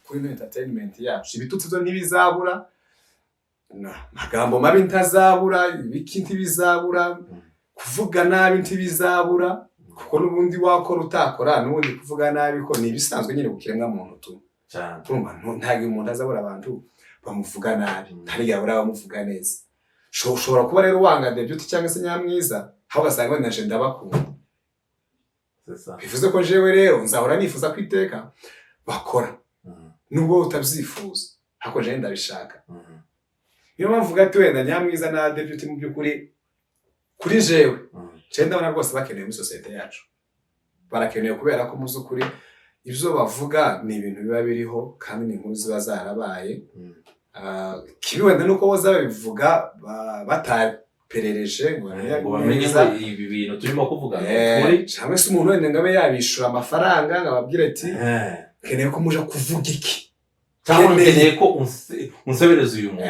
Kuri ino entertainment yacu, ibitutsi byo ntibizabura, amagambo mabi ntazabura, ibiki ntibizabura, kuvuga nabi ntibizabura, kuko n'ubundi wakora utakora, n'ubundi kuvuga nabi ko ni ibisanzwe nyine ku kiremwa muntu tu. Urumva, ntabwo umuntu azabura abantu bamuvuga nabi, nta n'igihe abura abamuvuga neza. Ushobora kuba rero wanga The Beauty cyangwa se Nyamwiza, aho ugasanga wenda nje ndabakunda. C'est ça. Bivuze ko jewe rero nzahora nifuza ko iteka bakora, nubwo utabyifuza, ariko jewe ndabishaka. Niyo mpamvu uvuga ati wenda Nyamwiza na The Beauty, mu by'ukuri kuri jewe, jewe ndabona rwose bakenewe muri sosiyete yacu. Barakenewe kubera ko mu by'ukuri ibyo bavuga ni ibintu biba biriho kandi ni inkuru ziba zarabaye. Ah, kibi wenda nuko boza babivuga bataperereje ngo bamenye ngo bamenye neza. ngo ibi bintu turimo kuvuga ni ukuri. Cyangwa se umuntu wenda ngo abe yabishura amafaranga, ngo ababwire ati: "Nkeneye ko muja kuvuga iki." Cyangwa Nkeneye. nkeneye ko unsebereza uyu muntu.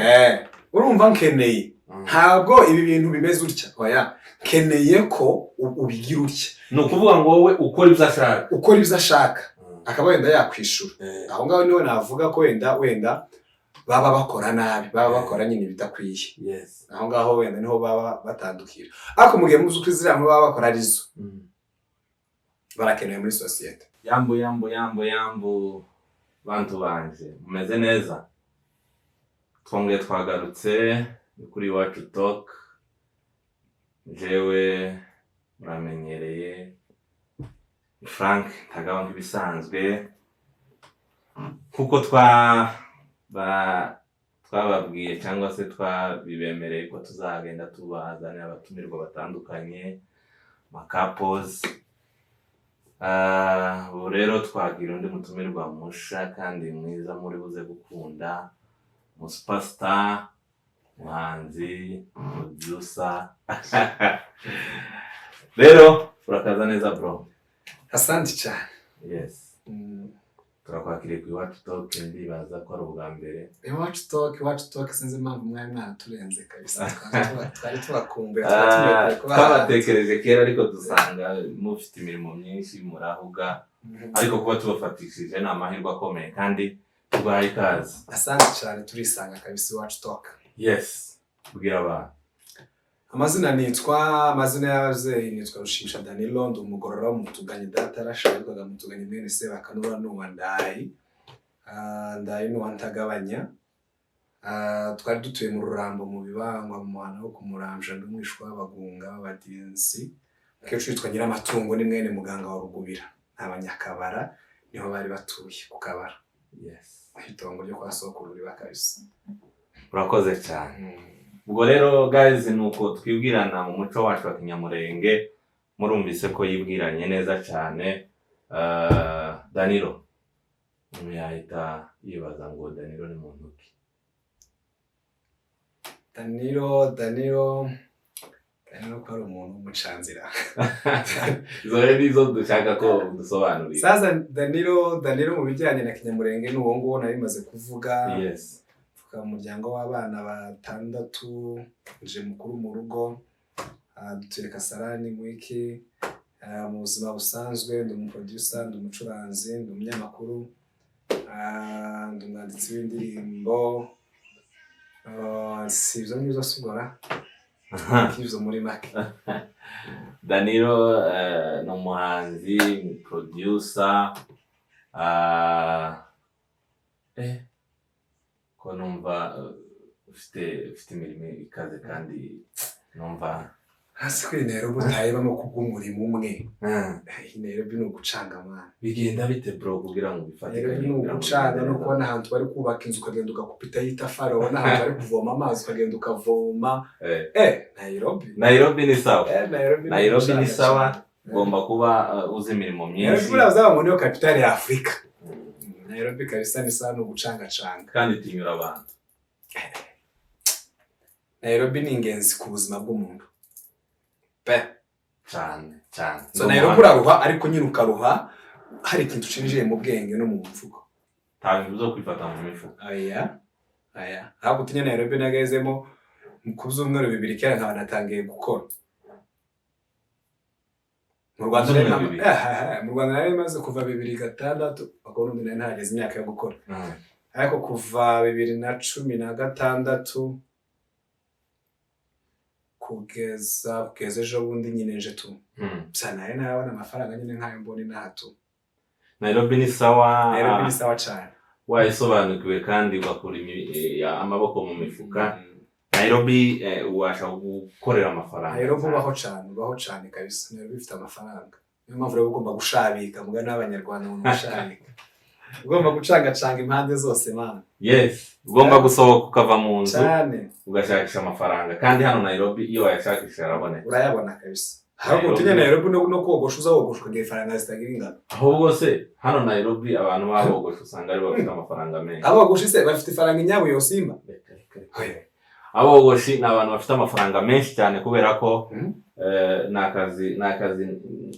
Urumva, nkeneye, ntabwo ibi bintu bimeze utya, oya, nkeneye ko ubigira utya. Ni ukuvuga ngo wowe ukora ibyo ashaka. Ukora ibyo ashaka, akaba wenda yakwishura. Aho ngaho niho navuga ko wenda baba bakora nabi, baba bakora nyine ibidakwiye. Aho ngaho wenda niho baba batandukira, ariko mu gihe mu by'ukuri ziriya nkuru baba bakora arizo, barakenewe muri sosiyete. Yambu, yambu, yambu, yambu, bantu banje, mumeze neza? Twongeye twagarutse, ni kuri Iwacu Talk. Jewe muramenyereye, ni Frank Ntagaba nk'ibisanzwe. Nkuko twababwiye cyangwa se twabibemereye ko tuzagenda tubazanira abatumirwa batandukanye, ma couples. Ah, ubu rero twagira undi mutumirwa musha kandi mwiza muri buze gukunda, umu superstar, umuhanzi, producer. Rero urakaza neza, bro. Asante cyane. Turakwakiriye ku Iwacu Talk, ndibaza ko ari ubwa mbere. Iwacu Talk, Iwacu Talk, sinzi impamvu mwari mwaraturenze kabisa. Twari tubakumbuye, twari tumenyereye kuba. Twabatekereje kera, ariko dusanga mufite imirimo myinshi, murahuga, ariko kuba tubafatishije ni amahirwe akomeye kandi tubahaye ikaze. Asante cyane, turisanga kabisa, Iwacu Talk. Yes, bwira abantu. Amazina nitwa, amazina y'ababyeyi nitwa Rushimisha Danilo, ndi umugorora w'Umutuganyi. Data arashaje, yitwaga Mutuganyi mwene Sebakanura n'uwa Ndayi. Ah, Ndayi n'uwa Ntagabanya. Ah, twari dutuye mu Rurambo, mu Bibangwa, mu muhana wo ku Murambya. Ndi umwishwa w'Abagunga b'Abadinzi. Umukecuru yitwa Nyiramatungo, ni mwene Muganga wa Rugubira. Ni Abanyakabara, niho bari batuye ku Kabara, itongo ryo kwa sokuru riba kabisa. Urakoze cyane. Ubwo rero guys, ni uko twibwirana mu muco wacu wa Kinyamurenge. Murumvise ko yibwiranye neza cyane. Danilo, umuntu yahita yibaza ngo Danilo ni muntu ki? Danilo, Danilo, Danilo ko ari umuntu w'umucanzira. Izo rero nizo dushaka ko dusobanurira. Sasa Danilo, Danilo mu bijyanye na Kinyamurenge ni uwo nguwo nari maze kuvuga. Mvuka mu muryango w'abana batandatu, nje mukuru mu rugo. Ah, dutuye Kasarani Mwiki. Ah, mu buzima busanzwe ndi umuproducer, ndi umucuranzi, ndi umunyamakuru. Ah, ndi umwanditsi w'indirimbo. Ah, si ibyo ngibyo se ubwo ra? Nk'ibyo muri make. Danilo ni umuhanzi, ni producer. Ko numva ufite imirimo ikaze kandi numva Hasi kuri Nairobi utayibamo kubw'umurimo umwe. Nairobi ni ugucanga, mwana. Bigenda bite, bro, kugira ngo bifatikanye, Nairobi ni kugira ngo ugucanga bigende no neza? Kubona ahantu bari kubaka inzu ukagenda ugakupitaho itafari, wabona ahantu bari kuvoma amazi ukagenda ukavoma. Nairobi. Nairobi ni sawa. Nairobi ni Nairobi ni ugucanga sawa. cyane. Ugomba kuba uzi imirimo Nairobi myinshi. buriya uzaba ngo niyo kapitale ya Afurika. Nairobi kabisa ni sawa, ni ugucangacanga. Kandi tinyura abantu. Nairobi ni ingenzi ku buzima bw'umuntu pe. Cyane cyane. So Nairobi uraruha, ariko nyine ukaruha hari ikintu cinjiye mu bwenge no mu mvugo. Nta bintu byo kwifata mu mifuka. Aya aya, ahubwo utinya Nairobi nagezemo ku byumweru 2 kera nkaba natangiye gukora. Mu Rwanda Ibyumweru nari 2. Mu Rwanda nari maze kuva 2006, ubwo n'ubundi nari ntarageze imyaka yo gukora. Ariko kuva 2016 kugeza ejo bundi nyine nje tu. Gusa nari ntarabona amafaranga nyine nk'ayo mbona inaha tu. Nairobi ni sawa. Nairobi ni sawa cane. Wayisobanukiwe kandi ugakura amaboko mu mifuka, Nairobi ubasha gukorera amafaranga. Nairobi ubaho cane, ubaho cane kabisa. Nairobi ifite amafaranga, niyo mpamvu rero ugomba gushabika, mugani w'Abanyarwanda ngo ni ugushabika, ugomba gucangacanga impande zose, man. Yes, ugomba gusohoka ukava mu nzu Cane. ugashakisha amafaranga, kandi hano Nairobi iyo wayashakisha araboneka. Urayabona kabisa. Ahubwo Nairobi. utinya Nairobi no kogosha, uza wogosha ukagira ifaranga zitagira ingano. Ahubwo se hano Nairobi abantu babogosha usanga aribo bafite amafaranga menshi. Abogosha se bafite ifaranga inyabo yosimba. Reka, reka, reka. Oya. Abogoshi ni abantu bafite amafaranga menshi cyane kubera ko ni akazi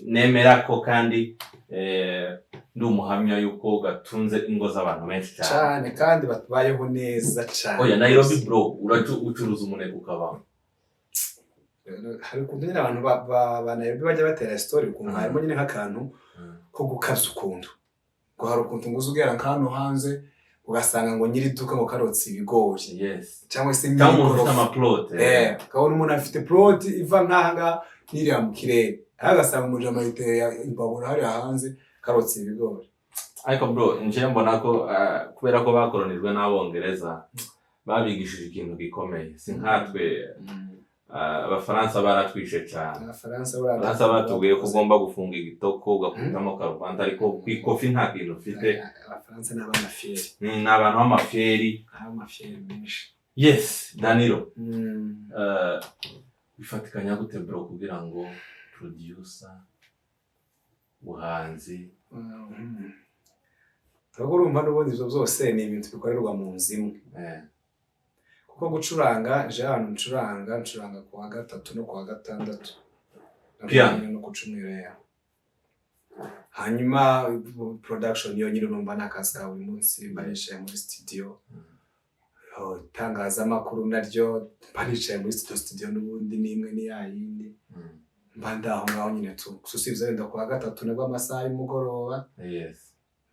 nemera ko kandi ndi umuhamya yuko gatunze ingo z'abantu benshi cyane. Cane, kandi babayeho neza cane. Oya, Nairobi bro, uracu ucuruza umuneke ukabaho. Hari ukuntu nyine abantu ba Nairobi bajya batera story, ukuntu harimo nyine nk'akantu ko gukabya ukuntu, ngo hari ukuntu ngo uza ugera nk'hano hanze ugasanga ngo nyiri iduka ngo karotse ibigori cyangwa se cyangwa umuntu ufite nyiri ama plot. Ukabona umuntu afite plot iva nk'aha ngaha n'iriya mu kirere, aho agasanga umujama yiteye imbabura hariya hanze karotse ibigori. Ariko bro, nje mbona ko kubera ko bakoronijwe n'Abongereza, babigishije ikintu gikomeye, si nkatwe. Abafaransa baratwishe cyane. Abafaransa. Abafaransa batubwiye ko ugomba gufunga igitoko ugakubitamo karuvati, ariko ku ikofi nta kintu ufite. Abafaransa ni abamafiyeri. Ni abantu b'amafiyeri. Abamafiyeri menshi. Yes, Danilo, bifatikanya gute bro kugira ngo producer, ubuhanzi? Ahubwo urumva n'ubundi ibyo byose ni ibintu bikorerwa mu nzu imwe. Kuko gucuranga, nje ahantu ncuranga ku wa gatatu no ku wa gatandatu. Piano. No ku cyumweru, ya. Hanyuma production yo nyine urumva ni akazi ka buri munsi, mba nicaye muri studio. Oh, itangazamakuru naryo mba nicaye muri studio n'ubundi ni imwe ni ya yindi. Mba ndi aho ngaho nyine tu. Gusa usibye wenda ku wa gatatu nibwo amasaha y'umugoroba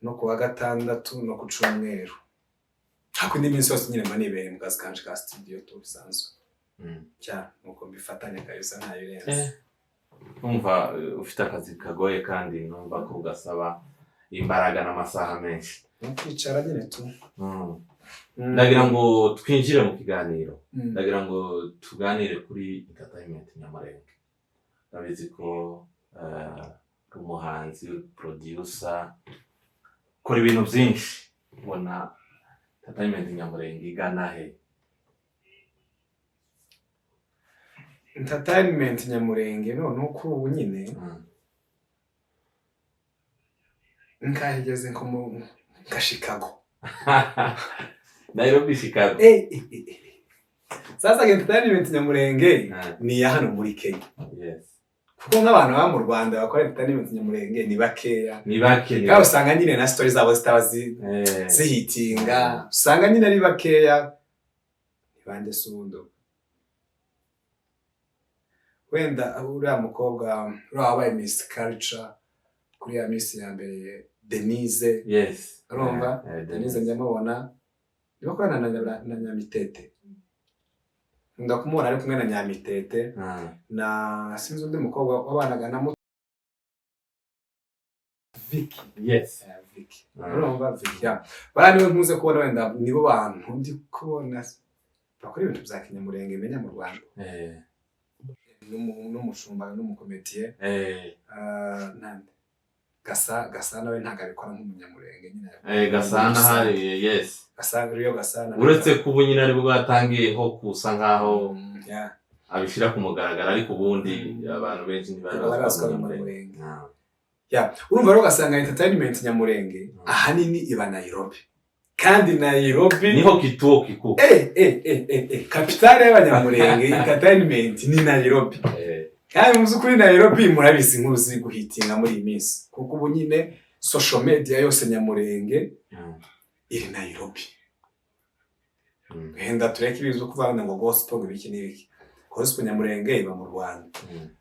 no ku wa gatandatu no ku cyumweru. Ariko indi minsi yose nyine mba nibereye mu kazi kanje ka studio tu bisanzwe. Cyane nuko mbifatanya kabisa, nta birenze. Numva ufite akazi kagoye kandi numva ko gasaba imbaraga n'amasaha menshi. Ni ukwicara nyine tu. Ndagira ngo twinjire mu kiganiro. Ndagira ngo tuganire kuri entertainment Nyamurenge. Ndabizi ko uri umuhanzi, producer, ukora ibintu byinshi. Ubona entertainment Nyamurenge igana he? Entertainment Nyamurenge noneho kuri ubu nyine nkaho igeze nko mu nka Chicago. Nairobi, Chicago. Eh, eh, eh, eh. Sasa entertainment Nyamurenge ni iya hano muri Kenya. Kuko nk'abantu baba mu Rwanda bakora entertainment Nyamurenge ni bakeya. Ni bake, ni Kandi usanga nyine na story zabo zitaba zihitinga, usanga nyine ari bakeya. Ni bande se ubundi? Wenda uriya mukobwa uriya wabaye Miss Culture kuri ya Miss ya mbere, Denise. Urumva? Denise njyamubona niba akorana na Nyamitete, nkunda kumubona ari kumwe na Nyamitete. Na sinzi undi mukobwa wabanaga na Vicky. Vicky. Urumva Vicky, ya bariya niwe nkunze kubona, wenda nibo bantu ndi kubona bakora ibintu bya kinyamurenge menya mu Rwanda. N'umushumba n'umukomediye. Nande Gasa nawe ntabwo abikora nk'umunyamurenge nyine. Gasana hari, yes. Gasa, Rio Gasana. Uretse ko ubu nyine aribwo yatangiye nko kusa nkaho abishyira ku mugaragaro, ariko ubundi abantu benshi ntibari Ntabwo bari bazi ko bazi ko ari ari umunyamurenge. umunyamurenge. Ya, urumva rero ugasanga entertainment Nyamurenge ahanini iba Nairobi, kandi Nairobi Niho kituo kikuu. Kapitale y'abanyamurenge entertainment ni Nairobi. Kandi mu by'ukuri Nairobi murabizi inkuru ziri guhitinga muri iyi minsi, kuko ubu nyine social media yose Nyamurenge iri Nairobi. Wenda tureke ibintu byo kuvuga ngo gospel, ngo ibiki n'ibiki. Gospel Nyamurenge iba mu Rwanda,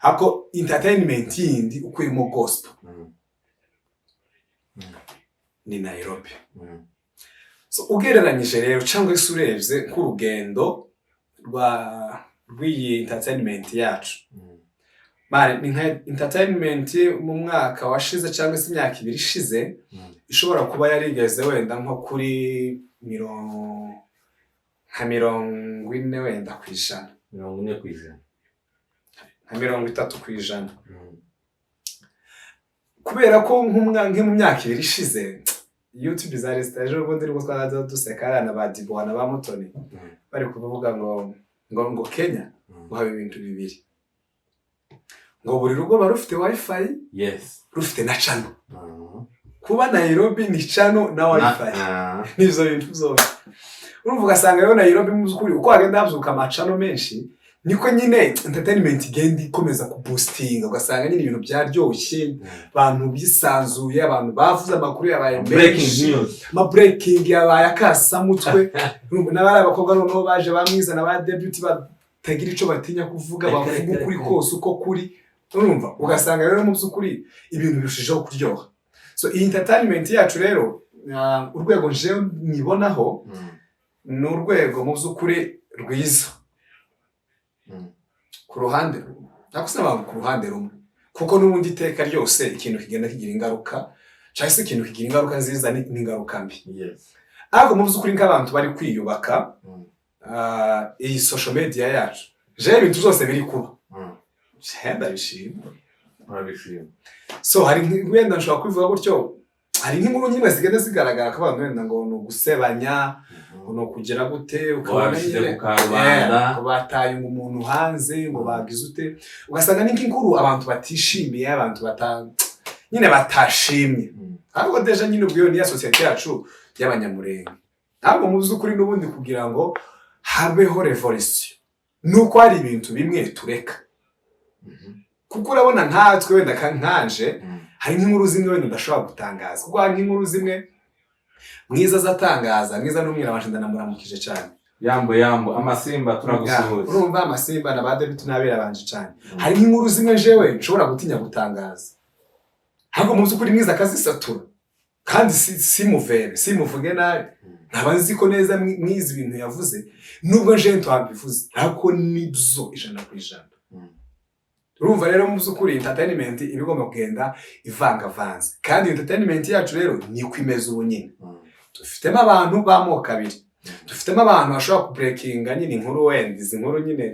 ariko entertainment yindi ukuyemo gospel ni Nairobi. So ugereranyije rero cyangwa se urebye nk'urugendo rw'iyi entertainment yacu, mare ni nka entertainment mu mwaka washize cyangwa se imyaka 2 ishize ishobora kuba yarigeze wenda nko kuri nka 40 wenda. 40%. Nka 30%, kubera ko nko mu myaka 2 ishize YouTube zari zitaje. Ubundi nibwo twaza duseka abana ba Diboha na ba Mutoni bari kuvuga ngo Kenya ngo haba ibintu bibiri, ngo buri rugo ruba rufite WiFi, rufite na channel. Kuba Nairobi ni channel na WiFi, n'ivyo bintu byose. Urumva, ugasanga rero Nairobi mu by'ukuri uko hagenda habyuka ama channel menshi, niko nyine entertainment igenda ikomeza kuboostinga, ugasanga nyine ibintu byaryoshye, abantu bisanzuye, abantu bavuze, amakuru yabaye Breaking menshi, news. Ama breaking yabaye akasamutwe. Urumva, n'abari abakobwa noneho baje bamwiza na ba deputy batagira ico batinya kuvuga, Reka, bavuga reka, ukuri reka. kose uko kuri. Urumva, ugasanga rero mu by'ukuri ibintu birushijeho kuryoha. So iyi entertainment yacu rero, urwego njewe nyibonaho ni urwego mu by'ukuri rwiza ku ruhande rumwe, cyangwa se ntabwo ku ruhande rumwe, kuko n'ubundi iteka ryose ikintu kigenda kigira ingaruka, cyangwa se ikintu kigira ingaruka nziza n'ingaruka mbi. Ariko mu by'ukuri nk'abantu bari kwiyubaka, iyi social media yacu, jewe ibintu byose biri kuba, jewe ndabishima. Urabishima. So hari wenda nshobora kubivuga gutyo, hari nk'inkuru nyine zigenda zigaragara ko abantu wenda ngo ni ugusebanya, ngo ni ukugira gute, ukabona Babishyize nyine ku karubanda. Ngo bataye ngo umuntu hanze, ngo bagize ute, ugasanga ni nk'inkuru abantu batishimiye, abantu bata nyine batashimye. Ahubwo déjà nyine ubwo iyo niya sosiyete yacu y'Abanyamurenge. Ntabwo mu by'ukuri n'ubundi kugira ngo habeho revolution nuko hari ibintu bimwe tureka, kuko urabona nkatwe wenda nkanje hari nk'inkuru zimwe wenda udashobora gutangaza, kuko hari nk'inkuru zimwe Mwiza azatangaza. Mwiza n'umwira ndanamuramukije cyane. Yambo yambo, amasimba, turagusuhuza. Urumva, amasimba na ba David n'abera banje cyane. Hari nk'inkuru zimwe jewe nshobora gutinya gutangaza, ahubwo mu by'ukuri Mwiza akazisatura, kandi simuvere, simuvuge nabi. Nkaba nzi ko neza Mwiza ibintu yavuze, nubwo njewe ntabivuze, ariko nibyo 100%. Urumva rero, mu by'ukuri entertainment iba igomba kugenda ivangavanze, kandi entertainment yacu rero niko imeze ubu nyine. Dufitemo abantu b'amoko abiri. Dufitemo abantu bashobora kubreakinga nyine inkuru, wenda izi nkuru nyine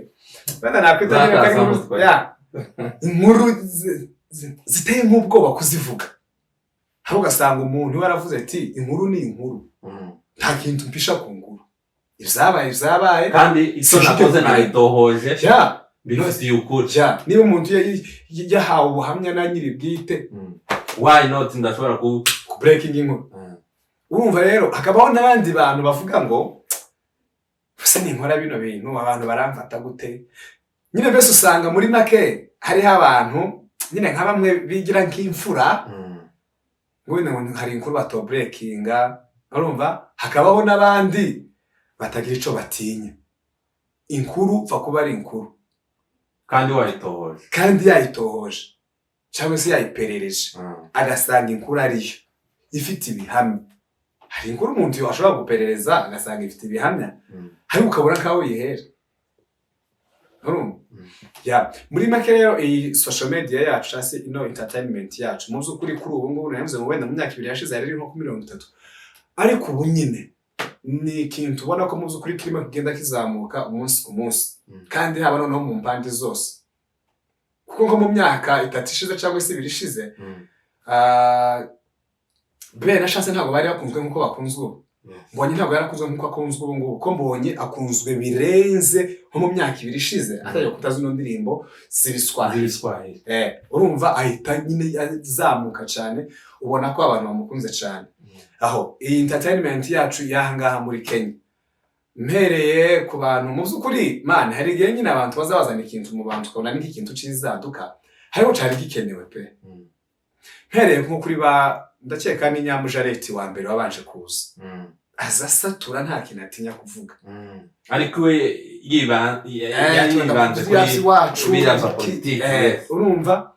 wenda nakwita nyine ko ari inkuru, Zakasamutwe. ya, inkuru ziteye nk'ubwoba kuzivuga, aho ugasanga umuntu waravuze ati: "Inkuru ni inkuru, nta kintu mpisha ku nkuru, ibyabaye byabaye." Kandi icyo Sinshobora nakoze kumenya. nayitohoje, Ya, bifitiye ukuri. Ya, niba umuntu yahawe ubuhamya na nyiri bwite, Why not? Ndashobora ku kubreakinga inkuru. Urumva rero hakabaho n'abandi bantu bavuga ngo: "Ese ninkora bino bintu abantu baramfata gute?" Nyine mbese usanga muri make hariho abantu nyine nka bamwe bigira nk'imfura, ngo wenda ngo hari inkuru batobreakinga. Urumva, hakabaho n'abandi batagira ico batinya, inkuru pfa kuba ari inkuru. Kandi wayitohoje. Kandi yayitohoje cyangwa se yayiperereje, agasanga inkuru ariyo ifite ibihamya. Hari inkuru umuntu ashobora guperereza agasanga ifite ibihamya, ariko ukabura nk'aho yihera. Urumva? Ya, muri make rero iyi social media yacu cyangwa se ino entertainment yacu, mu by'ukuri kuri ubu ngubu navuze ngo wenda mu myaka 2 yashize yari iri nko ku 30, ariko ubu nyine ni ikintu ubona ko mu by'ukuri kirimo kigenda kizamuka umunsi ku munsi, kandi haba noneho mu mpande zose, kuko nko mu myaka 3 ishize cyangwa se 2 ishize, Ben na Chance ntabwo bari bakunzwe nk'uko bakunzwe ubu. Mbonye ntabwo yarakunzwe nk'uko akunzwe ubu ngubu, ko Mbonye akunzwe birenze nko mu myaka 2 ishize atangiye kuta zino ndirimbo z'ibiswahili. Z'ibiswahili. Urumva ahita nyine azamuka cyane, ubona ko abantu bamukunze cyane. Aho iyi entertainment yacu y'aha ngaha muri Kenya, mpereye ku bantu, mu by'ukuri man, hari igihe nyine abantu baza bazana ikintu mu bantu, ukabona ni nk'ikintu c'izaduka ariko cari gikenewe pe. Mpereye nko kuri ba, ndakeka ni Nyamujareti wa mbere wabanje kuza. Aza asatura, nta kintu atinya kuvuga. Ariko we yari yibanze kuri iwacu biriya bya politiki, yes. Urumva,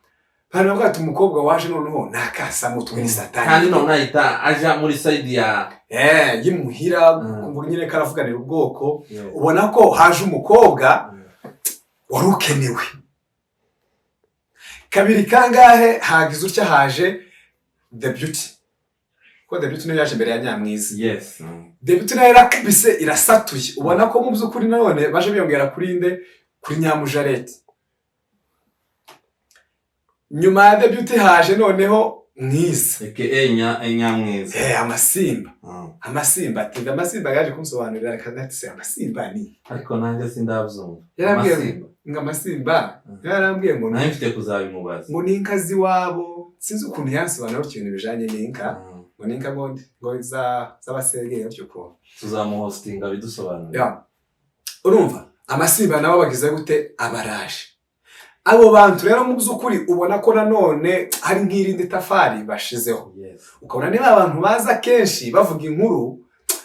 abantu bavuga ati umukobwa waje noneho ni akasamutwe, ni satani. Kandi none ahita aja muri side ya yimuhira. Kumva nyine ko aravuganira ubwoko, ubona ko haje umukobwa wari ukenewe. Kabiri kangahe hagize utya, haje The Beauty, kuko The Beauty niyo yaje imbere ya Nyamwiza. The Beauty nayo irakubise, irasatuye. Ubona ko mu by'ukuri nanone baje biyongera kuri nde? Kuri Nyamujarete. Nyuma ya The Beauty haje noneho Mwiza. Aka Nyamwiza. Amasimba. Amasimba ati amasimba yaje kunsobanurira, reka ati se amasimba ni Ariko nanjye sindabyumva. Yarambwiye Amasimba. ngo amasimba, yarambwiye ngo Nanjye mfite kuzabimubaza. ngo ni inka z'iwabo. Sinzi ukuntu yansobanura ikintu bijanye n'inka, ngo ni inka ngo z'abasegeri gutyo ukuntu. Tuzamuhostinga bidusobanurire. Ya. Urumva amasimba nabo bagize gute? Abaraje. Abo bantu rero mu by'ukuri ubona ko nanone hari nk'irindi tafari bashizeho. Ukabona niba abantu baza kenshi bavuga inkuru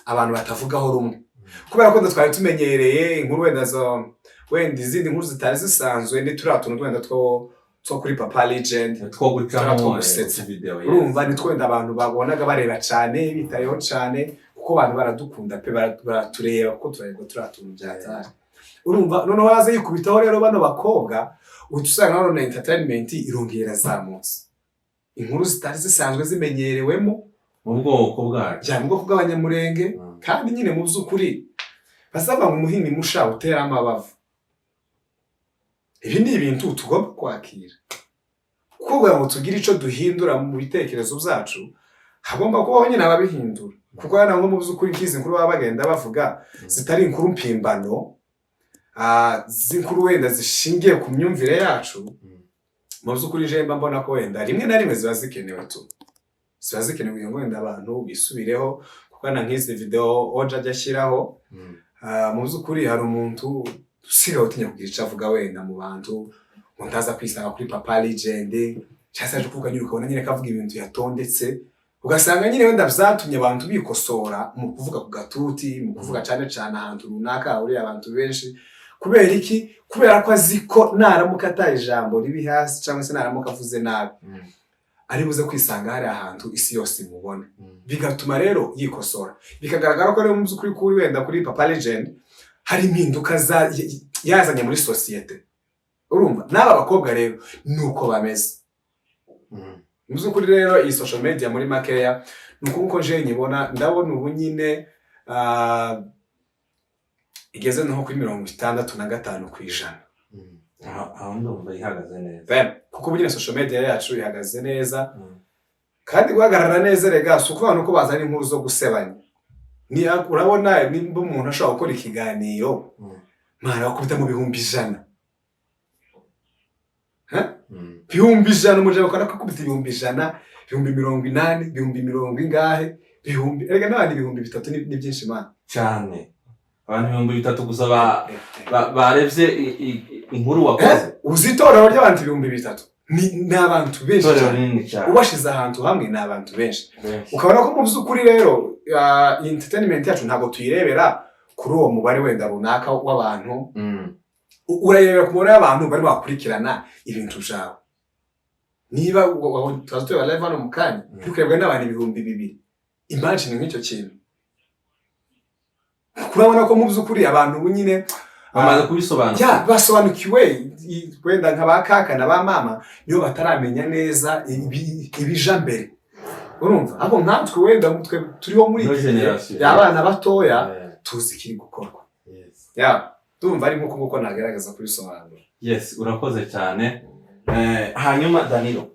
abantu batavugaho rumwe, kubera ko twari tumenyereye inkuru wenda zo, wenda izindi nkuru zitari zisanzwe, ni turiya tuntu wenda two kuri Papa Legend. Two gucamo. Two gusetsa. Video, yes. Urumva, ni two wenda abantu babonaga bareba cyane, bitayeho cyane, kuko abantu baradukunda pe, baratureba kuko turareba turiya tuntu byatari. Urumva noneho haza yikubitaho rero bano bakobwa, uhita usanga nanone entertainment irongera irazamutse, inkuru zitari zisanzwe zimenyerewemo mu bwoko bwacu. Cyane mu bwoko bw'Abanyamurenge. Kandi nyine mu by'ukuri basaba ngo umuhini musha utera amabavu. Ibi ni ibintu tugomba kwakira, kuko kugira ngo tugire icyo duhindura mu bitekerezo byacu hagomba kubaho nyine ababihindura, kuko hano nko mu by'ukuri nk'izi nkuru baba bagenda bavuga zitari inkuru mpimbano, z'inkuru wenda zishingiye ku myumvire yacu, mu by'ukuri je mba mbona ko wenda rimwe na rimwe ziba zikenewe tu, ziba zikenewe kugira ngo wenda abantu bisubireho, kuko na nk'izi video Oja ajya ashyiraho, mu by'ukuri hari umuntu usigaye utinya kugira icyo avuga wenda mu bantu ngo ntaza kwisanga kuri Papa Legend, cyangwa se aje kuvuga nyine ukabona nyine ko avuga ibintu yatondetse, ugasanga nyine wenda byatumye abantu bikosora mu kuvuga ku gatuti, mu kuvuga cyane cyane ahantu runaka hahuriye abantu benshi. Kubera iki? Kubera ko azi ko naramuka ataye ijambo ribi hasi cyangwa se naramuka avuze nabi, ari buze kwisanga hari ahantu isi yose imubona. Bigatuma rero yikosora, bikagaragara ko rero mu by'ukuri kuri wenda kuri Papa Legend hari impinduka yazanye muri sosiyete. Urumva n'aba bakobwa rero ni uko bameze. Mu by'ukuri rero iyi social media muri makeya ni uko nguko je nyibona. Ndabona ubu nyine igeze nko kuri 65%. Aho ndumva ihagaze neza. Bem, kuko ubu nyine social media yacu ihagaze neza. Kandi guhagarara neza rega si ukuvuga nuko bazana inkuru zo gusebanya. Ni urabona nimba umuntu ashobora gukora ikiganiro, mwana bakubita mu 100,000. 100,000, umuryango ukaba akakubita 100,000, 80,000, ibihumbi mirongo ingahe, bihumbi, erega n'abantu 3000 ni byinshi mana. Cyane, abantu 3000 gusa barebye inkuru wakoze. Uzi itorero ry'abantu 3000 ni abantu benshi Itorero cyane. rinini cyane. Ubashize ahantu hamwe ni abantu benshi. Benshi. Ukabona ko mu by'ukuri rero iyi entertainment yacu ntabwo tuyirebera kuri uwo mubare wenda runaka w'abantu. Urayirebera ku mubare w'abantu bari bakurikirana ibintu byawe. Niba tuba tureba live hano mu kanya, tukarebwa n'abantu 2000, imagine nk'icyo kintu. Urabona ko mu by'ukuri abantu ubu nyine Bamaze kubisobanukirwa. Ya, basobanukiwe. Wenda nka ba kaka na ba mama nibo bataramenya neza ibija mbere, urumva, ariko nkatwe wenda twe turiho muri No iki gihe, generation. abana batoya, tuzi ikiri gukorwa. Ya, ndumva ari nk'uko nguko nagaragaza kubisobanura. Yes, urakoze cyane. Hanyuma Danilo,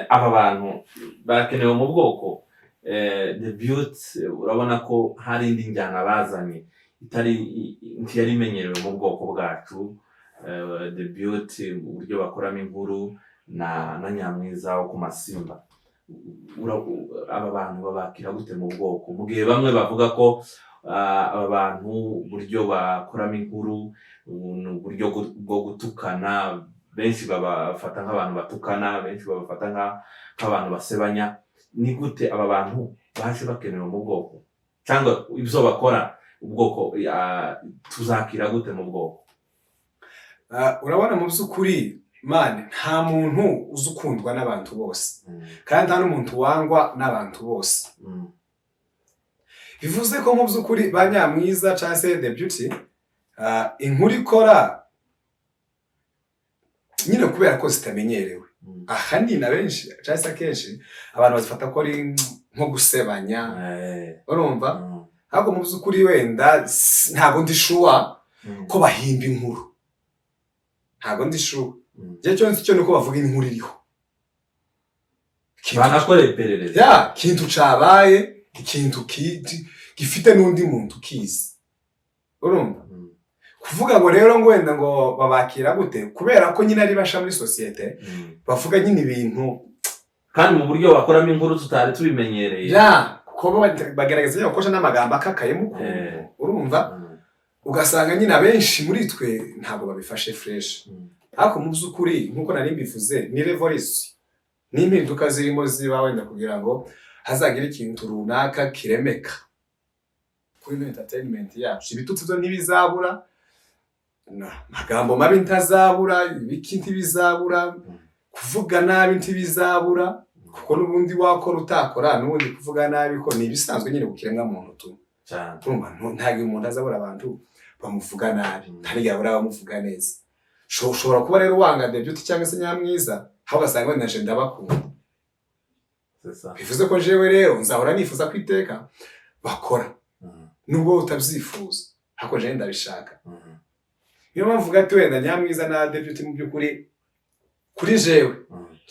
aba bantu barakenewe mu bwoko. The Beauty, urabona ko hari indi njyana bazanye itari ntiyari imenyerewe mu bwoko bwacu. The Beauty, uburyo bakoramo inkuru na Nyamwiza wo ku Masimba. Aba bantu babakira gute mu bwoko, mu gihe bamwe bavuga ko aba bantu uburyo bakoramo inkuru ni uburyo bwo gutukana, benshi babafata nk'abantu batukana, benshi babafata nk'abantu basebanya? Ni gute aba bantu baje bakenewe mu bwoko? Cyangwa ibyo bakora ubwoko tuzakira gute mu bwoko? Urabona, mu by'ukuri man, nta muntu uzi ukundwa n'abantu bose, kandi nta n'umuntu wangwa n'abantu bose. Bivuze ko mu by'ukuri ba Nyamwiza cyangwa se The Beauty, inkuru ikora nyine, kubera ko zitamenyerewe, ahanini abenshi cyangwa se akenshi abantu bazifata ko ari nko gusebanya. Urumva? Ariko mu by'ukuri wenda ntabwo ndi sure ko bahimba inkuru, ntabwo ndi sure. Igihe cyo nzi cyo ni uko bavuga inkuru iriho. Banakoreye iperereza. Ya, ikintu cabaye, ikintu gifite n'undi muntu ukizi, urumva? Kuvuga ngo rero ngo wenda ngo babakira gute, kubera ko nyine ari basha muri sosiyete, bavuga nyine ibintu. Kandi mu buryo bakoramo inkuru tutari tubimenyereye. Ya, kuko bo bagerageza nyine gukoresha n'amagambo akakayemo ukuntu. Urumva? Ugasanga nyine abenshi muri twe ntabwo babifashe fresh. Ariko mu by'ukuri, nk'uko nari mbivuze, ni revolution n'impinduka zirimo ziba, wenda kugira ngo hazagire ikintu runaka kiremeka kuri ino entertainment yacu. Ibitutsi byo ntibizabura, amagambo mabi ntazabura, ibiki ntibizabura, kuvuga nabi ntibizabura, kuko n'ubundi wakora utakora, n'ubundi kuvuga nabi ko ni ibisanzwe nyine ku kiremwa muntu tu. Urumva, ntabwo umuntu azabura abantu bamuvuga nabi, nta abura abamuvuga neza. Ushobora kuba rero wanga The Beauty cyangwa se Nyamwiza, aho ugasanga wenda nje ndabakunda. C'est ça. Bivuze ko jewe rero nzahora nifuza ko iteka bakora, nubwo utabyifuza, ariko jewe ndabishaka. Niyo mpamvu uvuga ati wenda Nyamwiza na The Beauty, mu by'ukuri kuri jewe,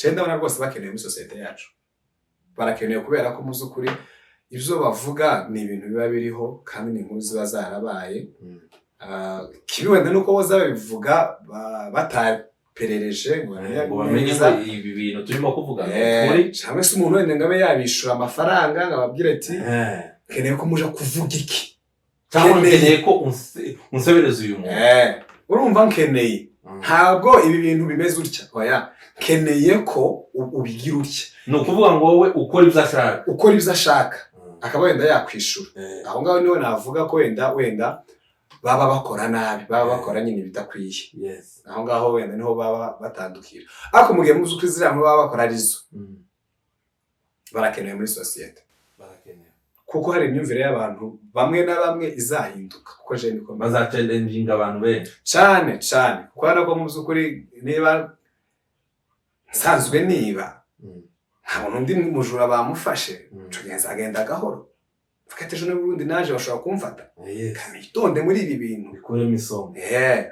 jewe ndabona rwose bakenewe muri sosiyete yacu. Barakenewe kubera ko mu by'ukuri ibyo bavuga ni ibintu biba biriho, kandi ni inkuru ziba zarabaye. Kibi wenda nuko boza babivuga bataperereje ngo bamenye ngo bamenye neza. ngo ibi bintu turimo kuvuga ni ukuri. Cyangwa se umuntu wenda ngo abe yabishura amafaranga ngo ababwire ati: "Nkeneye ko muja kuvuga iki." Cyangwa Nkeneye. nkeneye ko unsebereza uyu muntu. Urumva, nkeneye, ntabwo ibi bintu bimeze utya, oya, nkeneye ko ubigira utya. Ni ukuvuga ngo wowe ukora ibyo ashaka. Ukora ibyo ashaka, akaba wenda yakwishura. Aho ngaho niho navuga ko wenda baba bakora nabi, baba bakora nyine ibidakwiye. Aho ngaho wenda niho baba batandukira, ariko mu gihe mu by'ukuri ziriya nkuru baba bakora arizo, barakenewe muri sosiyete. Barakenewe. Kuko hari imyumvire y'abantu bamwe na bamwe izahinduka, kuko je niko mbizi. Bazachallenginga abantu benshi. Cane cane, kuko urabona ko mu by'ukuri niba nsanzwe niba nkabona undi mujura bamufashe, ico gihe nzagenda gahoro, mvuga ati: "Ejo n'ubundi naje bashobora kumfata." Kamitonde muri ibi bintu. Bikuremo isomo.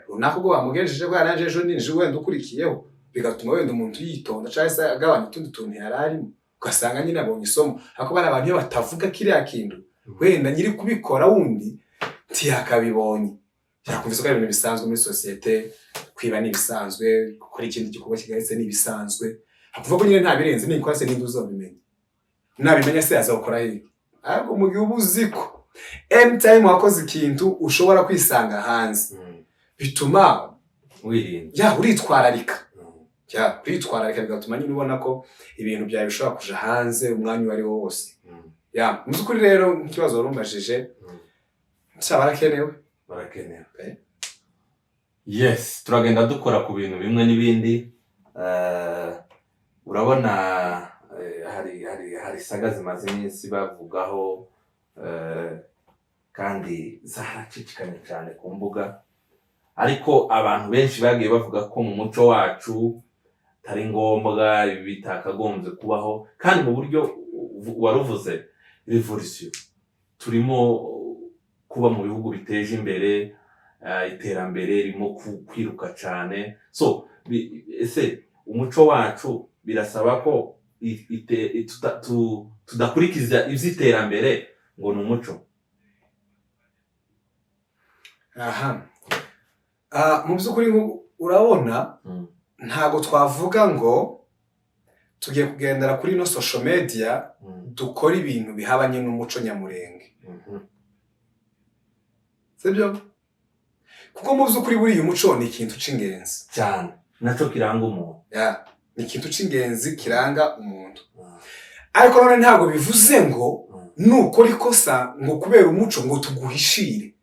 Runaka ubwo bamugejeje bwa, naje ejo ninje wenda ukurikiyeho, bigatuma wenda umuntu yitonda cyangwa se agabanya utundi tuntu yari arimo, ugasanga nyine abonye isomo. Ariko bari abantu iyo batavuga kiriya kintu, wenda nyiri kubikora wundi ntiyakabibonye, yakumvise ko ari ibintu bisanzwe muri sosiyete. Kwiba ni ibisanzwe, gukora ikindi gikorwa kigayitse ni ibisanzwe, hakuvuga ko nyine nta birenze, nibikora se ninde uzabimenya? Nabimenya se azawukora hehe? Ariko mu gihe uba uzi ko anytime wakoze ikintu ushobora kwisanga hanze, bituma wirinda. Ya, uritwararika. Ya, uritwararika, bigatuma nyine ubona ko ibintu byawe bishobora kuja hanze umwanya uwo ari wo wose. Ya, mu by'ukuri rero, nk'ikibazo wari umbajije, sha, barakenewe. Barakenewe. Eh. Yes, turagenda dukora ku bintu bimwe n'ibindi. Urabona, hari saga zimaze iminsi bavugaho, kandi zaracicikanye cyane ku mbuga, ariko abantu benshi bagiye bavuga ko mu muco wacu atari ngombwa, ibi bitakagombye kubaho. Kandi mu buryo waruvuze revolution, turimo kuba mu bihugu biteje imbere, iterambere ririmo kwiruka cyane. So ese umuco wacu birasaba ko tudakurikiza iby'iterambere ngo ni umuco? Aha. Mu by'ukuri urabona, ntabwo twavuga ngo tugiye kugendera kuri ino social media, dukora ibintu bihabanye n'umuco nyamurenge, sibyo? Kuko mu by'ukuri buriya umuco ni ikintu c'ingenzi. Cyane, nacyo kiranga umuntu. Ya, ni ikintu c'ingenzi kiranga umuntu, ariko none ntabwo bivuze ngo Nukora ikosa ngo kubera umuco ngo tuguhishire,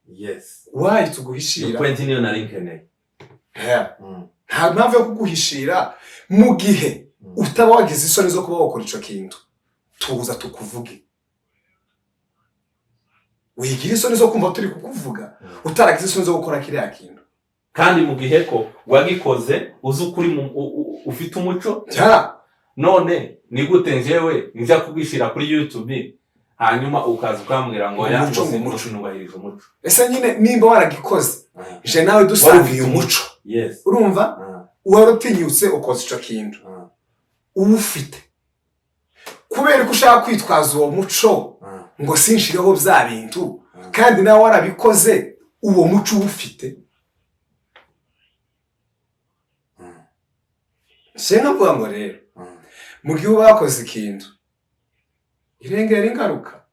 wayi Iyo tuguhishira? Point niyo nari nkeneye. Yeah. Nta mpamvu yo kuguhishira mu gihe utaba wagize isoni zo kuba wakora ico kintu. Tuza tukuvuge, wigira isoni zo kumva turi kukuvuga, utaragize isoni zo gukora kiriya kintu. Kandi mu gihe ko wagikoze uzi ukuri ufite umuco, none ni gute njyewe nja kubwishira kuri YouTube, hanyuma ukaza ukambwira ngo ya Umuco, ngo umuco. Sinubahirije umuco? Ese nyine nimba waragikoze, je nawe dusangiye umuco, urumva, wari utinyutse ukoza ico kintu, uwufite, kubera ko ushaka kwitwaza uwo muco ngo sinshireho bya bintu, kandi nawe warabikoze uwo muco uwufite. Se nkavuga ngo rero, mu gihe uba wakoze ikintu, irengera ingaruka.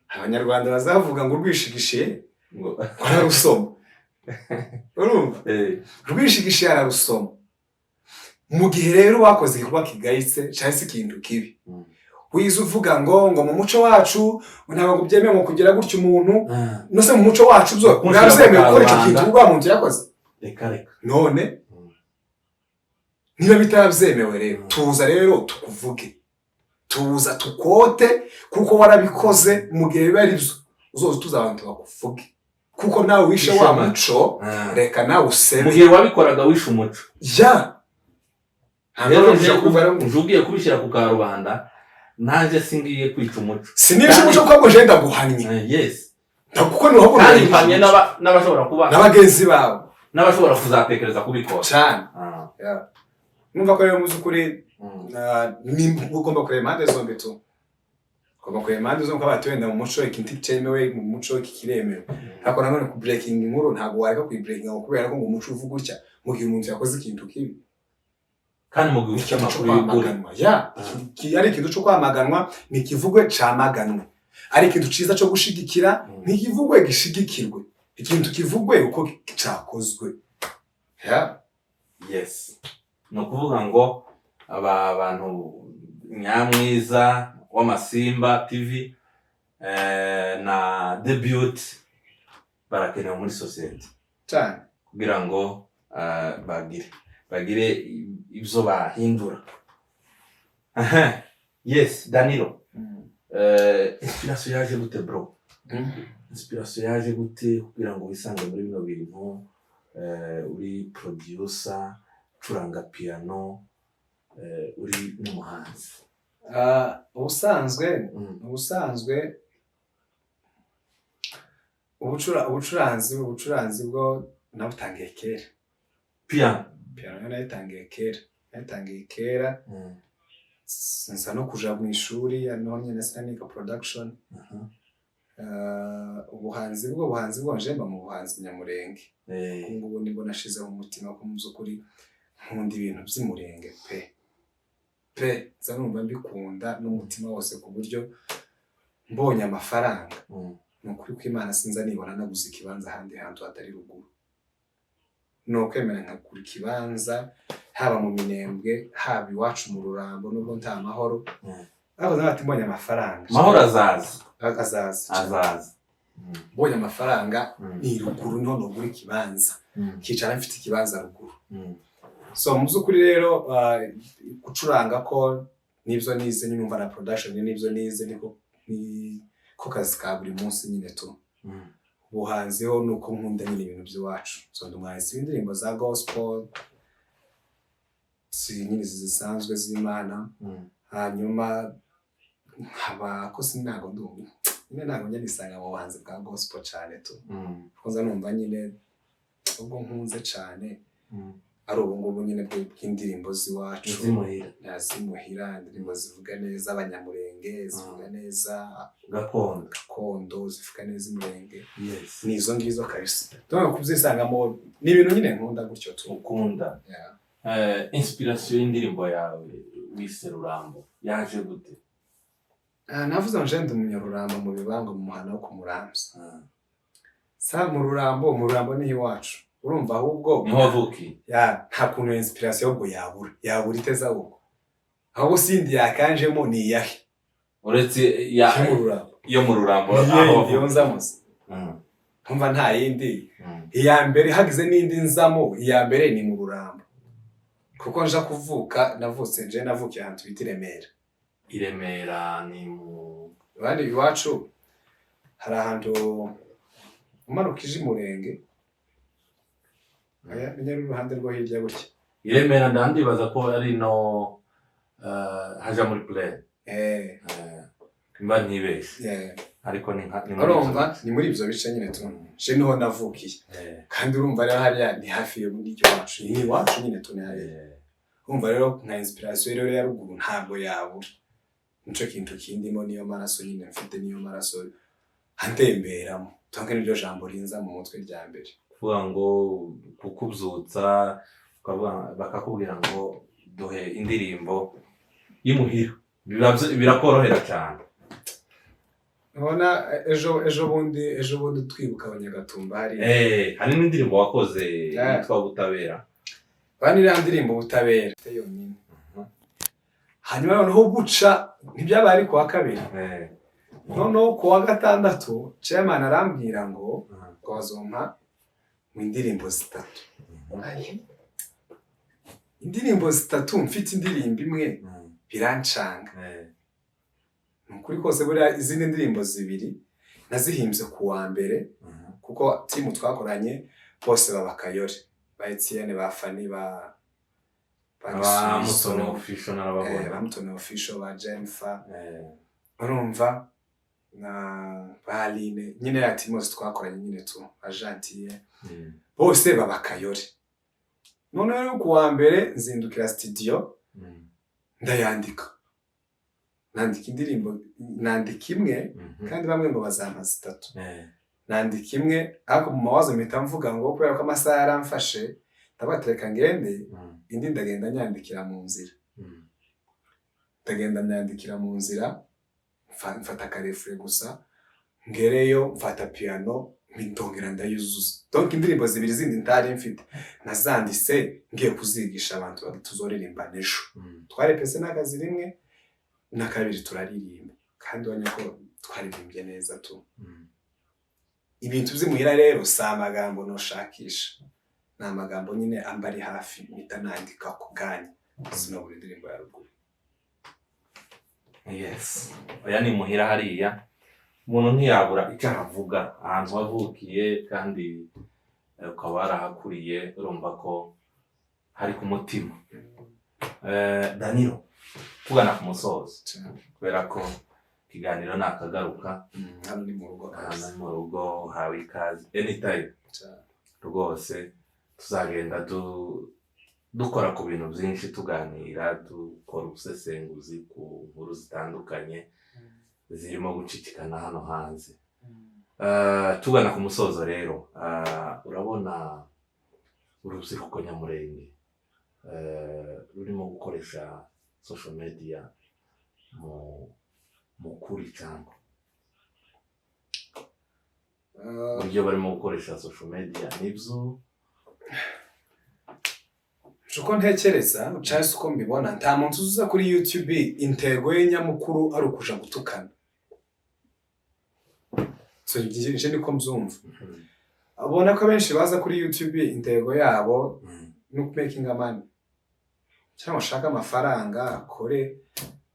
Abanyarwanda bazavuga ngo urwishigishiye ngo ararusoma, urumva? Rwishigishiye ararusoma. Mu gihe rero wakoze igikorwa kigayitse cyangwa se ikintu kibi, wize uvuga ngo mu muco wacu ngo ntabwo byemewe ngo kugira gutya umuntu. No se mu muco wacu byo Kunshyira urabyemeye ku gukora icyo karubanda. kintu uriya muntu yakoze? Reka reka. None niba bitarabyemewe rero, tuza rero tukuvuge, tuza tukote, kuko warabikoze. Mu gihe biba ari byo, uzoza utuza abantu bakuvuge, kuko nawe wishe wa Wishe amaco. muco. Reka nawe Mu usebe. gihe wabikoraga wishe umuco. Ya, ntabwo Rero ari ukuja kuvuga rero ngo nje ugiye kubishyira ku karubanda, nanjye singiye kwica umuco. Sinishe umuco kuko ngo je ndaguhannye. Yes. Kuko niho Kandi mpamye n'abashobora kuba n'abagenzi bawe n'abashobora kuzatekereza kubikora. Cyane. Numva ko rero mu by'ukuri ugomba kureba impande zombi tu, ugomba kureba impande zombi, kuko bati wenda mu muco iki nticyemewe, mu muco iki kiremewe. Ariko nanone ku breaking inkuru, ntabwo wareka kuyi-breakinga ngo kubera ko ngo umuco uvuga gutya, mu gihe umuntu yakoze ikintu kibi. Kandi mu gihe ufite Ikintu cyo amakuru y'ukuri. kwamaganwa, ya, ari ikintu cyo kwamaganwa, ni ikivugwe camaganwe. Ari ikintu ciza cyo gushigikira, ntikivugwe gishigikirwe. Ikintu kivugwe uko cakozwe, ya. Yes, ni ukuvuga ngo aba bantu Nyamwiza w'Amasimba TV na Debut barakenewe muri sosiyete cyane, kugira ngo bagire ibyo bahindura. Aha. Yes, Danilo, inspiration yaje gute, bro? Inspiration yaje gute kugira ngo wisange muri bino bintu, uri producer, ucuranga piano, uri n'umuhanzi? Ah, ubusanzwe ubusanzwe ubucuranzi bwo nabutangiye kera. Piano? Piano yo nayitangiye kera, nayitangiye kera. Nsa no kuja mu ishuri, noneho nyine siniga production. Ubuhanzi bwo nje mba mu buhanzi nyamurenge. Ubu ngubu nibwo nashizeho umutima ko mu by'ukuri nkunda ibintu by'umurenge pe pe. Nza numva mbikunda n'umutima wose, ku buryo mbonye amafaranga, ni ukuri ko Imana, sinza nibona naguze ikibanza ahandi hantu hatari ruguru. Ni ukwemera nkagura ikibanza, haba mu Minembwe, haba iwacu mu Rurambo, nubwo nta mahoro. Ariko bati mbonye amafaranga. Mahoro azaza. Azaza. Azaza. Mbonye amafaranga, ni ruguru niho nogura ikibanza, kicara mfite ikibanza ruguru. So mu by'ukuri rero, gucuranga ko nibyo nize nyine, numva na production nibyo nize, niko niko kazi ka buri munsi nyine tu. Ubuhanzi ho ni uko nkunda nyine ibintu by'iwacu. So ndi umwanditsi w'indirimbo za gospel, si nyine izi zisanzwe z'Imana. Hanyuma nkaba ko ntabwo ndumva nyine, ntabwo njya nisanga mu buhanzi bwa gospel cyane tu, kuko nza numva nyine ubwo nkunze cyane ari ubu ngubu nyine bw'indirimbo z'iwacu. Zimuhira. Na zimuhira, indirimbo zivuga neza abanyamurenge, zivuga neza gakondo. Gakondo, zivuga neza umurenge. Ni izo ngizo kabisa. Ndabona kubyisangamo ni ibintu nyine nkunda gutyo tu. Ukunda. Yeah. Inspiration y'indirimbo yawe wise Rurambo yaje gute? Ah, navuze ngo nje ndi umunyarurambo mu bibango, mu muhana wo ku Muramvya. Sa mu Rurambo, mu Rurambo niho iwacu, urumva ahubwo. Niho wavukiye? Ya, nta kuntu iyo inspiration ahubwo yabura iteze, ahubwo sindi yakanjemo ni iyahe? Uretse ya Yo mu Rurambo. Yo mu Rurambo. Niyo aho yindi yo nzamuze. Nkumva nta yindi. Iya mbere hagize n'indi nzamo, iya mbere ni mu Rurambo, kuko nja kuvuka, navutse, nje navukiye ahantu bita i Remera. I Remera ni mu Abandi iwacu hari ahantu umanuka ije Umurenge, oya, menya ari uruhande rwo hirya gutya. I Remera ndandibaza ko ari no haja muri plaine. Mba ntibeshye. Ariko ni nka ni muri Urumva ni muri ibyo bice nyine tu, je niho navukiye. Kandi urumva rero hariya ni hafi yo muri iwacu, ni iwacu nyine tu, ni hariya. Urumva rero nka inspiration rero ya ruguru ntabwo yabura, nico kintu kindimo, niyo maraso nyine mfite, niyo maraso antemberamo, donc niryo jambo rinza mu mutwe rya mbere. Kuvuga ngo kukubyutsa bakakubwira ngo duhe indirimbo y'imuhira, birakorohera cyane. Ubona ejo bundi twibuka Abanyagatumba hariya. Hari n'indirimbo wakoze yitwa Ubutabera. Bani iriya ndirimbo Ubutabera yonyine. Hanyuma noneho buca ntibyabaye ari kuwa kabiri, noneho ku wa gatandatu chairman arambwira ngo ngo bazompa mu indirimbo zitatu. Indirimbo zitatu, mfite indirimbo imwe, birancanga. Ni ukuri kose, buriya izindi ndirimbo zibiri nazihimbye ku wa mbere, kuko team twakoranye bose baba Kayore, ba Etienne, ba Fani, ba ba Gisubizo, Mutoni Official narababona. Ba Mutoni Official, ba Jennifer, urumva na ba Aline nyine, ya team bose twakoranye nyine tu, ba Gentille, bose baba Kayore. Noneho rero ku wa mbere nzindukira studio, ndayandika, nandika indirimbo, nandika imwe, kandi bamwe ngo bazampa zitatu. Nandika imwe, ariko mu mawazo mpita mvuga ngo kubera ko amasaha yaramfashe, ndabatereka ngende, indi ndagenda nyandikira mu nzira. Ndagenda nyandikira mu nzira, mfata akarefure gusa, ngereyo mfata piano, ndongera ndayuzuza. Donc indirimbo zibiri zindi ntari mfite nazanditse ngiye kuzigisha abantu tuzoririmba n'ejo. Twarepese n'akazi rimwe na kabiri turaririmba, kandi ubonye ko twaririmbye neza tu. Ibintu by'imuhira rero si amagambo noshakisha, ni amagambo nyine amba ari hafi, mpita nandika ku kanya, sinabura indirimbo ya ruguru. Yes, oya, ni muhira hariya umuntu ntiyabura icyo ahavuga, ahantu wavukiye kandi ukaba warahakuriye, urumva ko hari ku mutima. Danilo, tugana ku musozo, kubera ko ikiganiro nakagaruka. Hano ni mu rugo. Hano ni mu rugo, hawe ikaze anytime. Cyane. Rwose tuzagenda dukora ku bintu byinshi, tuganira, dukora ubusesenguzi ku nkuru zitandukanye zirimo gucicikana hano hanze. Tugana ku musozo rero, urabona urubyiruko nyamurenge rurimo gukoresha social media mu kuri cyangwa uburyo barimo gukoresha social media nibyo? Uko ntekereza cyangwa se uko mbibona, nta muntu uza kuri YouTube intego ye nyamukuru ari ukuja gutukana. So, nje niko mbyumva, abona ko abenshi baza kuri YouTube intego yabo ni ukumakinga money, cyangwa ashaka amafaranga, akore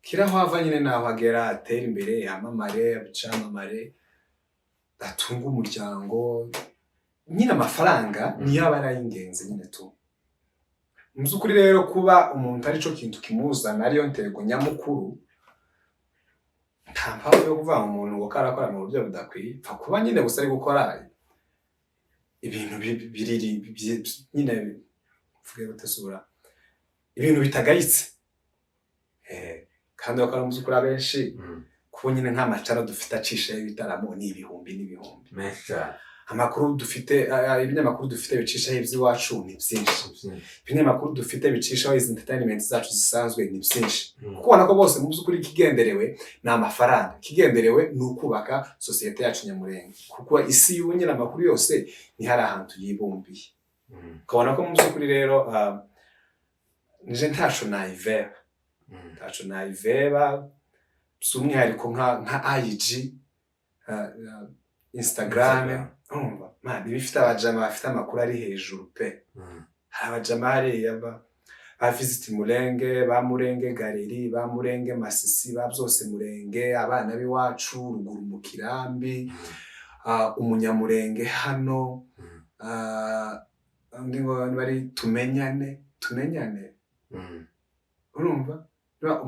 kira aho ava nyine naho agera, atere imbere, yamamare, abicamamare, atunge umuryango nyine. Amafaranga niyo aba ari ay'ingenzi nyine tu. Mu by'ukuri rero kuba umuntu aricyo kintu kimuzana, ariyo ntego nyamukuru, nta mpamvu yo kuvuga ngo umuntu ngo karakora mu buryo budakwiye. Pfa kuba nyine gusa ari gukora ibintu biriri nyine, mvuge gutesura ibintu bitagayitse. Kandi bakora mu by'ukuri abenshi, kuko nyine nk'amacara dufite acishaho ibitaramo ni ibihumbi n'ibihumbi. Menshi cyane. Amakuru dufite, ibinyamakuru dufite bicishaho iby'iwacu ni byinshi. Ibinyamakuru dufite bicishaho izi entertainment zacu zisanzwe ni byinshi. Kuko ubona ko bose mu by'ukuri ikigenderewe ni amafaranga, ikigenderewe ni ukubaka sosiyete yacu nyamurenge, kuko isi y'ubu nyine amakuru yose ni hari ahantu yibumbiye. Ukabona ko mu by'ukuri rero nije ntaco nayiveba, ntaco nayiveba. By'umwihariko nka IG, Instagram. Urumva, man, iba ifite abajama bafite amakuru ari hejuru pe. Hari abajama hariya ba Visit Murenge, ba Murenge Galeri, ba Murenge Masisi, ba byose Murenge, abana b'iwacu ruguru mu kirambi, umunyamurenge hano, undi ngo niba ari Tumenyane, Tumenyane. Urumva, niba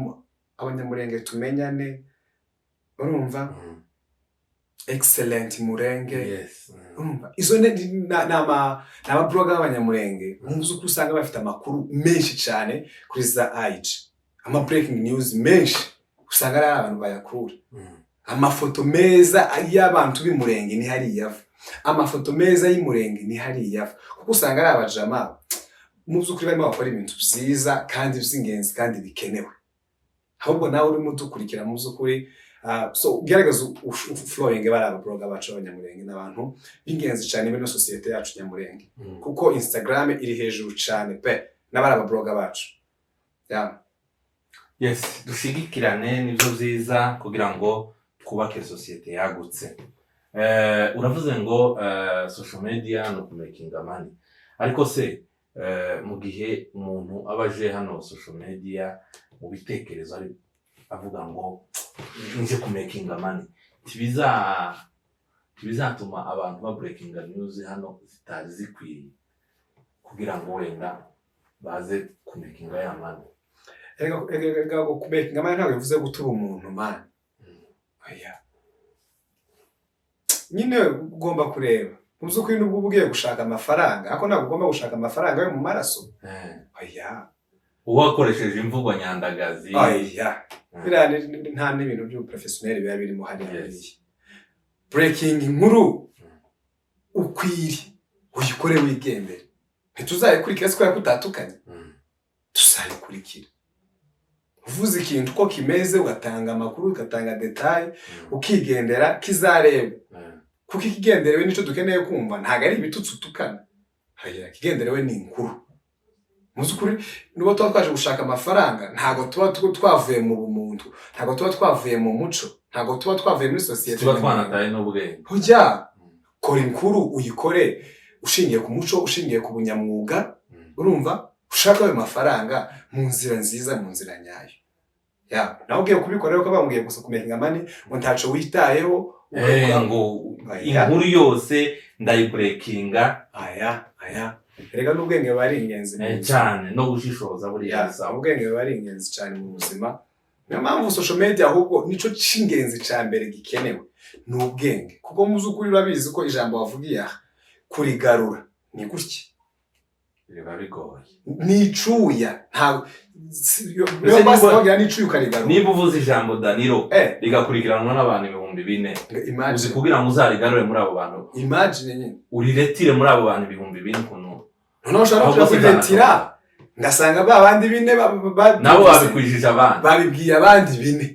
abanyamurenge tumenyane, urumva, Excellent Murenge. Urumva, izo ni aba blogger b'abanyamurenge mu by'ukuri usanga bafite amakuru menshi cyane kuri za IG, ama breaking news menshi usanga ari abantu bayakura. Amafoto meza y'abantu b'Imurenge ni hariya ava, amafoto meza y'Imurenge ni hariya ava, kuko usanga ari abajama mu by'ukuri barimo bakora ibintu byiza kandi by'ingenzi kandi bikenewe. Ahubwo nawe urimo udukurikira, mu by'ukuri, so ugerageza ufollowing bari aba blogger bacu b'abanyamurenge, n'abantu b'ingenzi cyane muri ino sosiyete yacu nyamurenge, kuko Instagram iri hejuru cyane pe n'abari aba blogger bacu, yeah. Yes, dushigikirane, nibyo byiza kugira ngo twubake sosiyete yagutse. Uravuze ngo social media ni ukumakinga money, ariko se mu gihe umuntu aba aje hano social media mu bitekerezo ari avuga ngo nje kumakinga money, ntibizatuma abantu babreakinga news hano zitari zikwiye kugira ngo wenda baze kumakinga ya money? Erega kumakinga money ntabwo bivuze gutura umuntu, man. Oya, nyine ugomba kureba mu by'ukuri nubwo uba ugiye gushaka amafaranga, ariko ntabwo ugomba gushaka amafaranga yo mu maraso. Oya. Uwakoresheje imvugo nyandagazi. Oya. Biriya nta n'ibintu by'ubuprofessional biba birimo hariya. Buriya breaking inkuru ukwiri uyikore wigendere, ntituzayikurikira si kubera ko utatukanye. Tuzayikurikira uvuze ikintu uko kimeze, ugatanga amakuru, ugatanga détails, ukigendera, kizareba. Kuko ikigenderewe nicyo dukeneye kumva, ntabwo ari ibitutsi utukana. Oya, ikigenderewe ni inkuru. Mu by'ukuri nubwo tuba twaje gushaka amafaranga, ntabwo tuba twavuye mu bumuntu, ntabwo tuba twavuye mu muco, ntabwo tuba twavuye muri sosiyete. Tuba twanataye n'ubwenge. Ujya kora inkuru, uyikore ushingiye ku muco, ushingiye ku bunyamwuga. Urumva, ushaka ayo mafaranga mu nzira nziza, mu nzira nyayo. Ya, nawe ugiye kubikora rero bambwiye gusa kumakinga money, ngo ntaco witayeho. Ngo Oya. inkuru yose ndayibreakinga. Aya, aya, erega n'ubwenge buba ari ingenzi mu buzima. Cyane, no gushishoza buriya Ya, bisaba. ubwenge buba ari ingenzi cyane mu buzima. Niyo mpamvu social media ahubwo nico c'ingenzi ca mbere gikenewe ni ubwenge, kuko mu by'ukuri urabizi ko ijambo wavugiye aha kurigarura ni gutya. Biba bigoye. Ni icuya, ntabwo Mbese niyo basi bagira n'icuya ukarigarura. Niba uvuze ijambo Danilo rigakurikiranwa n'abantu 4000, uzi Imagine. kugira ngo uzarigarure muri abo bantu, Imagine nyine. uriretire muri abo bantu 4000, ukuntu Noneho ushobora no ahubwo kuja se kuriretira, ngasanga ba bandi bine nabo babikwijije abandi. Babibwiye abandi bine,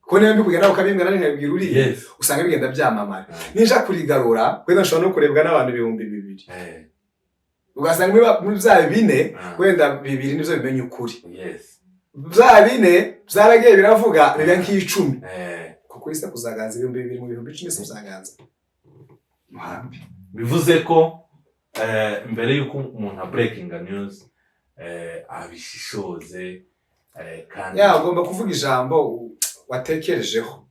kuko niba mbikubwira nawe ukabimbwira, nanjye nkabibwira uriya, usanga bigenda byamamara. Ninja kurigarura wenda nshobora no kurebwa n'abantu 2000, ugasanga muri bya bine, wenda bibiri nibyo bimenya ukuri. Bya bine byaragiye biravuga biba nk'icumi, kuko ise kuzaganza 2000 mu 10,000 se uzaganza muhambi. Bivuze ko mbere y'uko umuntu abreakinga news, abishishoze, kandi Ya, ugomba kuvuga ijambo watekerejeho,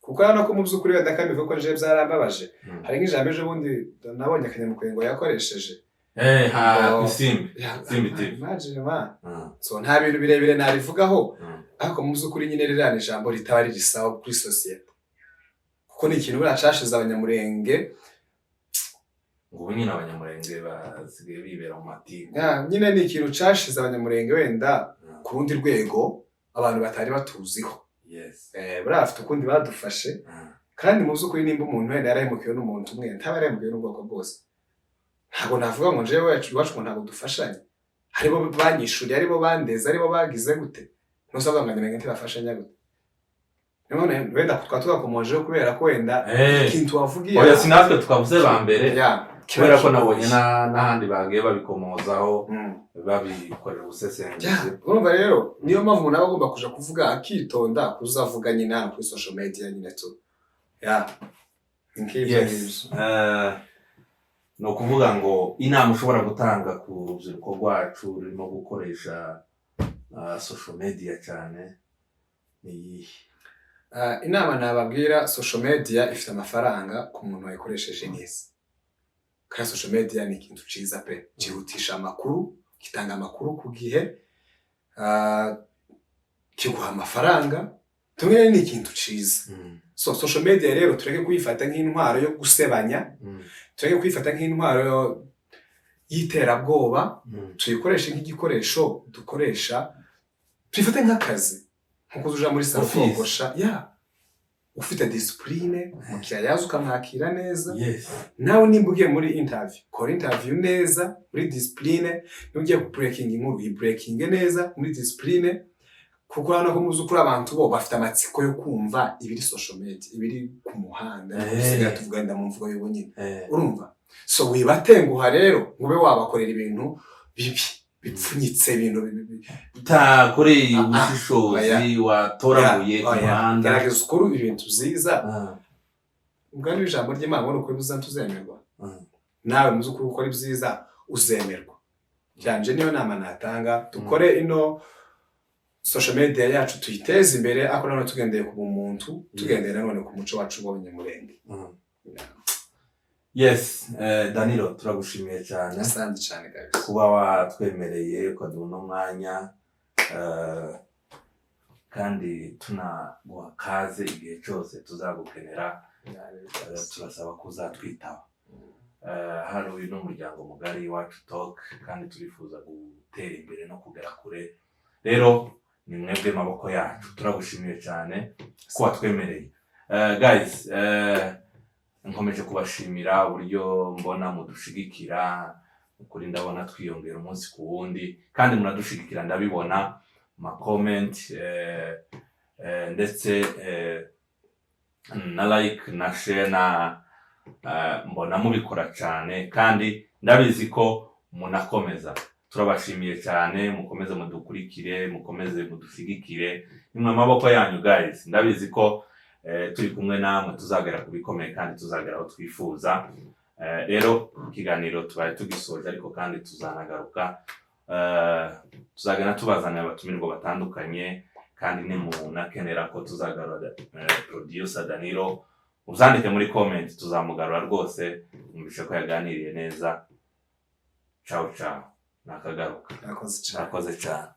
kuko urabona ko mu by'ukuri wenda kandi bivuga ko nje byarambabaje. Hari nk'ijambo ejo bundi nabonye akanyamukwego yakoresheje. Ha Oh. Isimbi. Simbi TV. Imagine, man. So nta bintu birebire nabivugaho, ariko mu by'ukuri nyine ririya ni ijambo ritaba riri sawa kuri sosiyete, kuko ni ikintu buriya cashize abanyamurenge. Ngo ubu nyine abanyamurenge basigaye bibera mu matiku. Ya, nyine ni ikintu cashize abanyamurenge wenda ku rundi rwego abantu batari batuziho. Buriya bafite ukundi badufashe. Kandi mu by'ukuri nimba umuntu wenda yarahemukiwe n'umuntu umwe, ntaba yarahemukiwe n'ubwoko bwose. Ntabwo navuga ngo njyewe iwacu ngo ntabwo dufashanya, aribo banyishuriye, aribo bandeze, aribo bagize gute, ntusavuga ngo abanyamurenge ntibafashanya gute. None wenda twaba tugakomojeho kubera ko wenda ikintu wavugiye Oya, si natwe twavuze ba mbere. Ya. Kubera ko nabonye n'ahandi bagiye babikomozaho, babikorera ubusesenguzi. Urumva rero, niyo mpamvu umuntu aba agomba kuja kuvuga akitonda, kuzavuga nyine hano kuri social media nyine tu ya nk'ibyo ngibyo. Ni ukuvuga ngo inama ushobora gutanga ku rubyiruko rwacu rurimo gukoresha social media cyane ni iyihe? Inama nababwira, social media ifite amafaranga ku muntu wayikoresheje neza, kandi social media ni ikintu ciza pe, cyihutisha amakuru, gitanga amakuru ku gihe, kiguha amafaranga tumwe, ni ikintu ciza. So social media rero tureke kuyifata nk'intwaro yo gusebanya, tureke kuyifata nk'intwaro y'iterabwoba, tuyikoreshe nk'igikoresho dukoresha, tuyifate nk'akazi, nkuko uja muri salon Office. kogosha ya ufite discipline, umukiriya yaza ukamwakira neza. Nawe nimba ugiye muri interview, kora interview neza muri discipline. Niba ugiye breaking inkuru, yi breaking neza muri discipline, kuko urabona ko muzi ukuri abantu bo bafite amatsiko yo kumva ibiri social media, ibiri ku muhanda, dusigaye tuvuga mu mvugo y'ubu nyine. Urumva, so wibatenguha rero ngo ube wabakorera ibintu bibi bipfunyitse, ibintu bibi. Utakoreye Ah, ah, ubushishozi, watoraguye ku Oya, muhanda. Gerageza ukore ibintu byiza. Ubwo ijambo ry'Imana ngo ni ukuri buza tuzemerwa. Nawe muzi ukuri ukora ibyiza uzemerwa cyanje. Niyo nama natanga, dukore ino social media yacu, tuyiteze imbere, ariko nanone tugendeye ku bumuntu, tugendeye nanone ku muco wacu w'Abanyamurenge. Yes, Danilo, turagushimiye cyane Asante cyane kabisa. kuba watwemereye ukaduha uno mwanya, kandi tunaguha kaze igihe cyose tuzagukenera. Turasaba ko uzatwitaba. Hano uyu ni umuryango mugari Iwacu Talk, kandi turifuza gutera imbere no kugera kure. Rero ni mwebwe maboko yacu. Turagushimiye cyane ko watwemereye. Guys, nkomeje kubashimira uburyo mbona mudushigikira. Ukuri ndabona twiyongera umunsi ku wundi, kandi muradushigikira, ndabibona mu ma comment, ndetse na like na share na mbona mubikora cyane, kandi ndabizi ko munakomeza. Turabashimiye cyane, mukomeze mudukurikire, mukomeze mudushigikire. Nimwe amaboko yanyu guys. Ndabizi ko turi kumwe namwe tuzagera ku bikomeye kandi tuzagera aho twifuza. Rero ikiganiro tubaye tugisoje, ariko kandi tuzanagaruka. Tuzagenda tubazanira abatumirwa batandukanye, kandi nimunakenera ko tuzagarura producer Danilo, uzandike muri comment, tuzamugarura rwose. Mwumvishe ko yaganiriye neza. Ciao ciao, nakagaruka. Murakoze cyane. Murakoze cyane.